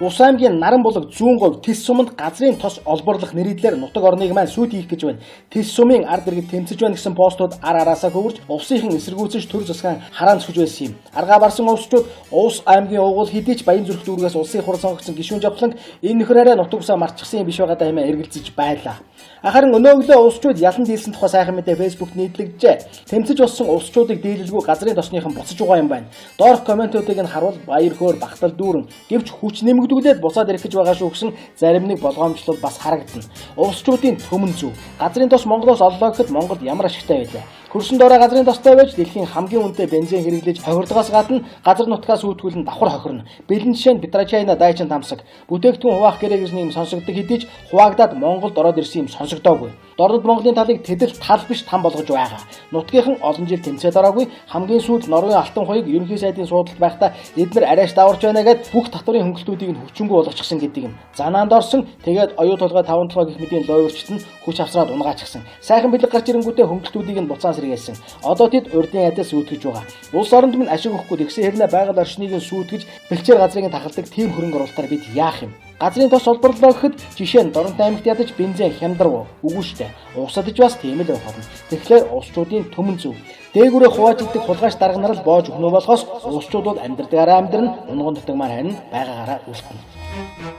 Ус аймгийн Наран булаг зүүн говь Тэс суманд газрын тос олборлох нэрийдлэр нутаг орныг маань сүйт хийх гэж байна. Тэс сумын ард иргэд тэмцэж байна гэсэн постууд ар араасаа хөвөрж улсынхан эсэргүүцэж төр засгаан хараан цохиж байсан юм. Аргаа барсан увсчууд Увс аймгийн угуул хэдий ч Баян зүрх дүүргээс улсын хурал сонгогдсон гишүүн жавхланг энэ нөхөр арай нутаг усаа марчихсан юм биш байгаа даа хэмээн эргэлзэж байлаа. Харин өнөө өглөө увсчууд ялан дийлсэн тухай сайхан мэдээ Facebook нийтлэгджээ. Тэмцэж болсон увсчуудыг дийлэлгүй газрын тосныхан буцаж байгаа юм байна. Доорх комментуудыг нь харуул баяр хөөр багтал дүүрэн гэвч хүч нэмэгдүүлээд буцаад ирэх гэж байгаа шүү гэсэн зарим нэг болгоомжлол бас харагдана. Увсчуудын төмөн зүв. Газрын тос Монголоос оллоо гэхэд Монголд ямар ашигтай байлаа. Хөрсөн доороо газрын тостой байж дэлхийн хамгийн үнэтэй бензин хэрэглэж хохирдгоос гадна газар нутгаас үүдгүүл нь давхар хохирно. Бэлэн жишээ нь Петрочайна дайчин тамсаг. Бүтээгдэхүүн хуваах гэрээ гэсэн юм сонсогддог хэдий ч хуваагдаад Монголд ороод ирсэн юм сонсогдоогүй. Дорнод Монголын талыг тэдэл тал биш там болгож байгаа. Нутгийнхан олон жил тэмцээд ороогүй. Хамгийн сүүлд Норвегийн алтан хуйг ерөнхий сайдын суудалд байхдаа эднэр арайш даварч байна гэд бүх татварын хөнгөлтүүдийг нь хүчингү болгочихсон гэдэг юм. Занаанд орсон. Тэгээд оюу толгой таван толгой гэх мэтийн лойрчт нь хүч авсраад унгаачихсан. Сайхан бэлэг гарч ирэнгүүтээ хөнгөлтүүдийг нь буцаан сэргээсэн. Одоо тэд урдын адил сүйтгэж байгаа. Улс оронд минь ашиг өгөхгүй тэгсэн хэрнээ байгаль орчныг нь сүйтгэж бэлчээр газрыг нь тахалдаг тийм хөрөнгө оруулалтаар бид яах юм? Газрын тос олборлоо гэхэд жишээ нь Дорнот аймагт ядаж бензин хямдарв. Үгүй штэ. Усад ч бас тийм л байх болно. Тэгэхээр улсчуудын төмөн зөв. Дээгүүрээ хувааж идэх хулгайч дарга нар л боож өгнө болохоос улсчууд бол амьдрдгаараа амьдрна, унган дутагмаар харин байгаагаараа үлдэнэ.